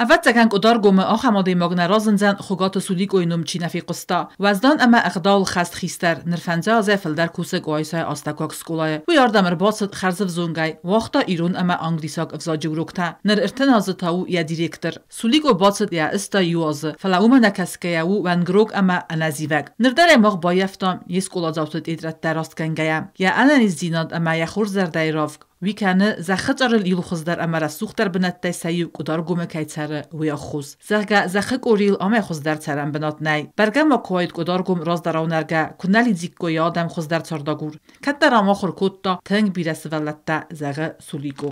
Ӕвӕццӕгӕн, Къуыдаргомы ахӕм адӕймаг нӕ разындзӕн, Хуыгаты Суликъойы ном чи нӕ фехъуыста. Уӕздан ӕмӕ ӕгъдауылхӕст хистӕр, ныр фӕндзай азӕй фылдӕр кусы Къуайсайы астӕуккаг скъолайы. Уый ардӕм ӕрбацыд хӕрзӕвзонгӕй, уагъта ирон ӕмӕ англисаг ӕвзаджы уроктӕ. Ныр 30 азы та у йӕ директор. Суликъо бацыд йӕ 81 азы, фӕлӕ уымӕ нӕ кӕсгӕйӕ у уӕнгрог ӕмӕ ӕнӕзивӕг. Ныр дӕр ӕй мах баййӕфтам йе скъоладзауты тетрӕдтӕ растгӕнгӕйӕ. Йӕ ӕнӕниздзинад ӕмӕ йӕ хорз зӕрдӕйы равг уый кӕны, зӕххы цъарыл иу хуыздӕр ӕмӕ рӕсугъддӕр бынӕттӕй сӕ иу Къуыдаргомы кӕй цӕры, уый аххос. Зӕгъгӕ, зӕххы къорийыл амӕй хуыздӕр цӕрӕн бынат нӕй. Бӕргӕ ма куы уаид Къуыдаргом раздӕрау нӕргӕ, куы нӕ лидзиккой йӕ адӕм хуыздӕр цардагур. Кӕддӕр ам ахуыр кодта тынг бирӕ сывӕллӕттӕ, зӕгъы Суликъо.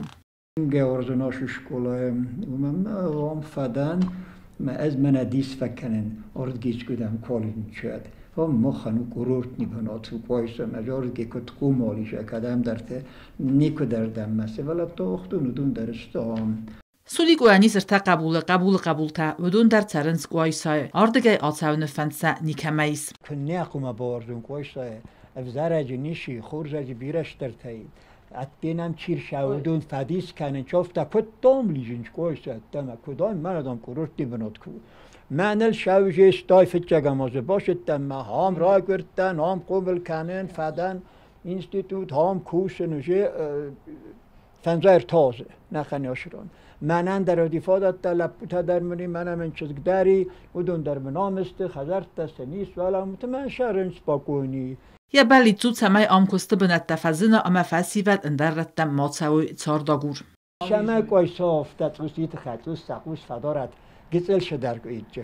Георгион скъолайы уымӕн ам фӕдӕн, ӕз мӕнӕ дис фӕкӕнын, ардгичкудӕм колледжы Om махӕн у курортни бынат у Къуайса, ӕмӕ ардги куыд къумал ис, кӕдӕмдӕрты никуыдӕрдӕм мӕ сывӕллӕттӕ уагътон, уыдон дӕр сты ам. Суликъойӕн ис ӕртӕ хъӕбулы, хъӕбулы хъӕбултӕ, уыдон дӕр цӕрынц Къуайсайы. Ардыгӕй ацӕуыны фӕнд сӕ никӕмӕ ис. Куыннӕ хъуамӕ бауарзон Къуайсайы, ӕвзӕрӕджы ницы, хорзӕджы бирӕ стыртӕй. Ӕдде нӕм чи рцӕуы, уыдон фӕдис кӕнынц, афтӕ куыд дам лидзынц Къуайса ӕддӕмӕ, куыд ам, мӕнӕ дам курортты бынат куы у. Мӕныл сӕвзӕрстай фыццагӕм азы бацыдтӕн мӕ ам райгуырдтӕн, ам хъомыл кӕнын, фӕдӕн институт, ам кусын уже 53 азы нӕхъӕн ран. Мӕнӕн дӕр уыди фадӕттӕ, лӕппутӕ дӕр мын и, мӕнӕ мын чызг дӕр и, уыдон дӕр мын ам сты, хӕдзӕрттӕ сын ис, уӕлӕ мӕ сӕрын спокойни. Йӕ бӕллиц у, цӕмӕй ам куысты бынӕттӕ фӕзына ӕмӕ фӕсивӕд ӕндӕр рӕттӕм ма цӕуой цардагур. Сӕмӕ Къуайса афтӕ цъуситы хӕцъус сӕ хъус фӕдарӕд, гыццыл шыдӕр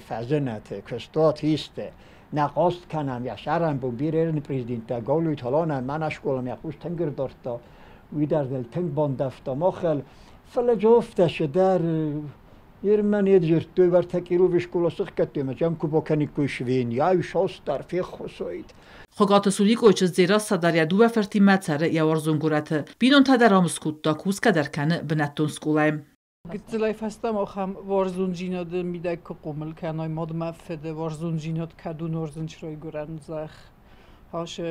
фӕзынӕты, куыстуат исты. Нӕ хъаст кӕнӕм, йӕ сӕрӕнбон бирӕ президенттӕ Гаглойты Аланӕн мӕнӕ скъоламӕ йӕ хъус тынг ӕрдардта, уый дӕр ныл тынг бандӕвта махыл. Фӕлӕ афтӕ шыдӕр Ирмӕ не дзырдтой, уӕртӕ Кировы скъола сыхгӕдтой ӕмӕ сӕм куы бакӕниккой швейни, ай састар феххуыс уаид. Хуыгаты Суликъойы чызг Дзерассӕ дӕр йӕ дыууӕ фыртимӕ цӕры йӕ уарзон горӕты. Бинонтӕ дӕр ам скодта, кусгӕ дӕр кӕны бынӕттон скъолайы. Гыццылӕй фӕстӕмӕ ахӕм уарзондзинады мидӕг куы хъомыл кӕной, мадмӕ фыды уарзондзинад кӕд уын уарзынц райгуырӕн зӕхх. Ашы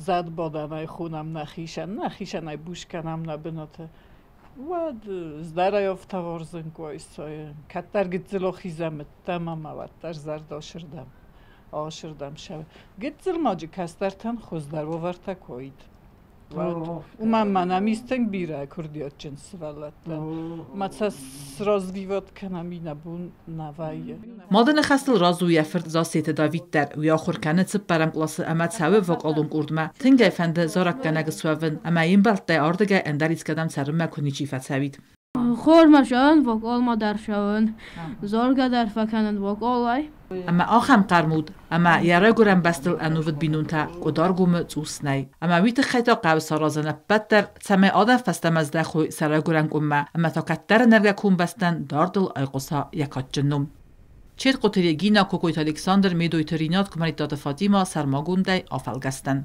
зӕдбадӕнӕй хонӕм нӕхицӕн, нӕхицӕнӕй буц кӕнӕм нӕ бынаты. Уӕд здӕрӕй афтӕ уарзын Къуайсайы. Кӕддӕр гыццыл ахизӕм ӕддӕмӕ ӕмӕ уӕддӕр зӕрдӕ ашырдӕм, ашырдӕм сӕ. Гыццыл маджы кӕстӕртӕн хуыздӕр уавӕртӕ куы уаид. Уымӕн ма нӕм ис тынг бирӕ курдиатджын сывӕллӕттӕ. Ма сӕ сразвиват кӕнӕм иннӕ бон нӕ вӕййы. Мады ныхӕстыл разы у йӕ фырт Зассеты Давид дӕр. Уый ахуыр кӕны цыппӕрӕм къласы ӕмӕ цӕуы вокалон къордмӕ. Тынг ӕй фӕнды зарӕггӕнӕг суӕвын ӕмӕ йе мбӕлттӕй ардыгӕй ӕндӕр искӕдӕм цӕрынмӕ куы ничи фӕцӕуид. Хормӕ цӕуын, вокалмӕ дӕр цӕуын, заргӕ дӕр фӕкӕнын вокалӕй. Ӕмӕ ахӕм хъӕрмуд ӕмӕ йӕ райгуырӕн бӕстыл ӕнувыд бинонтӕ Къуыдаргомы цъус нӕй. Ӕмӕ уый тыххӕй та хъӕуы саразын ӕппӕт дӕр, цӕмӕй адӕм фӕстӕмӕ здӕхой сӕ райгуырӕн къуыммӕ ӕмӕ та кӕддӕры нӕргӕ комбӕстӕн дардыл айхъуыса йӕ кадджын ном. Четкъоты Регина, Кокойты Александр, Медойты Ринат, Куымӕридтаты Фатима сӕрмагондӕй афӕлгӕстӕн.